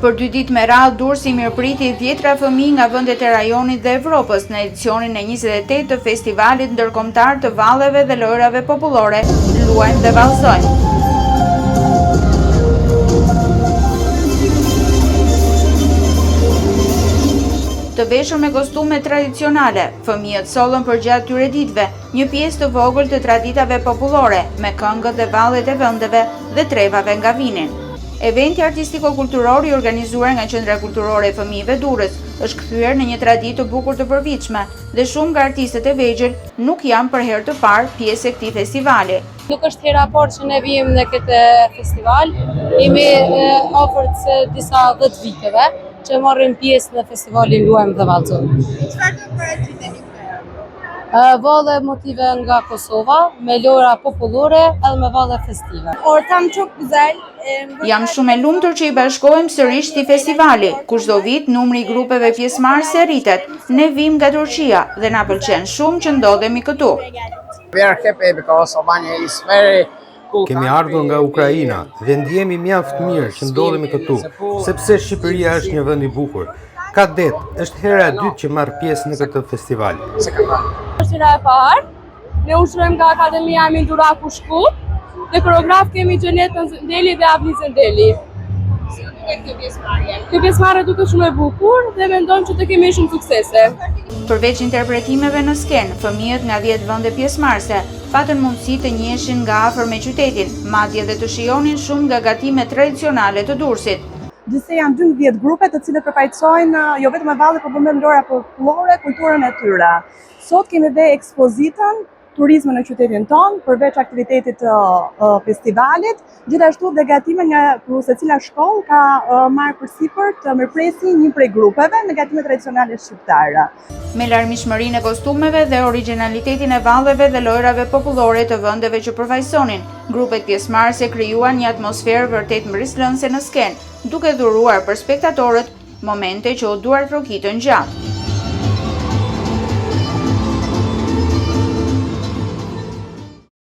Për dy ditë me radhë, Durrësi mirëpriti dhjetra fëmijë nga vendet e rajonit dhe Evropës në edicionin e 28 të Festivalit Ndërkombëtar të Valleve dhe Lojërave Popullore, Luajmë dhe Vallëzojmë. Të veshur me kostume tradicionale, fëmijët sollën përgjatë këtyre ditëve një pjesë të vogël të traditave popullore, me këngët dhe vallet e vendeve dhe trevave nga vinin. Eventi artistiko-kulturor i organizuar nga Qendra Kulturore e Fëmijëve Durrës është kthyer në një traditë të bukur të përvitshme dhe shumë nga artistët e vegjël nuk janë për herë të parë pjesë e këtij festivali. Nuk është hera e parë që ne vijmë në këtë festival, jemi afër se disa 10 viteve që marrim pjesë në festivalin Luajmë dhe Vallëzojmë. Çfarë do të paraqiteni këtë herë? Valle motive nga Kosova, me lojra popullore edhe me valle festive. Ortam çok güzel. Jam shumë e lumtur që i bashkohem sërish këtij festivali, ku çdo vit numri i grupeve pjesëmarrëse rritet. Ne vijmë nga Turqia dhe na pëlqen shumë që ndodhemi këtu. We are happy because Albania is very cool Kemi ardhur nga Ukraina dhe ndihemi mjaft mirë që ndodhemi këtu, sepse Shqipëria është një vend i bukur. Ka det, është hera e dytë që marr pjesë në këtë festival. Është hera e parë. Ne ushtrojmë nga Akademia Emin Duraku Shkup dhe koreograf kemi Xhenet Zendeli dhe Avni Zendeli. Si ju duket kjo pjesëmarrje? Kjo pjesëmarrje duket shumë e bukur dhe mendojmë që të kemi shumë suksese. Përveç interpretimeve në skenë, fëmijët nga 10 vende pjesëmarrëse patën mundësi të njiheshin nga afër me qytetin, madje dhe të shijonin shumë nga gatimet tradicionale të Durrësit. Gjithsej janë 12 grupe të cilët përfaqësojnë jo vetëm me valle, por me lojra popullore, kulturën e tyre. Sot kemi dhe ekspozitën turizmin në qytetin tonë, përveç aktivitetit të festivalit, gjithashtu dhe gatime nga ku secila shkollë ka marrë përsipër të mirëpresi një prej grupeve me gatime tradicionale shqiptare. Me larmishmërinë e kostumeve dhe origjinalitetin e valleve dhe lojrave popullore të vendeve që përfaqësonin, grupet pjesëmarrëse krijuan një atmosferë vërtet mbresëlënëse në skenë, duke dhuruar për spektatorët momente që u duartrokitën gjatë.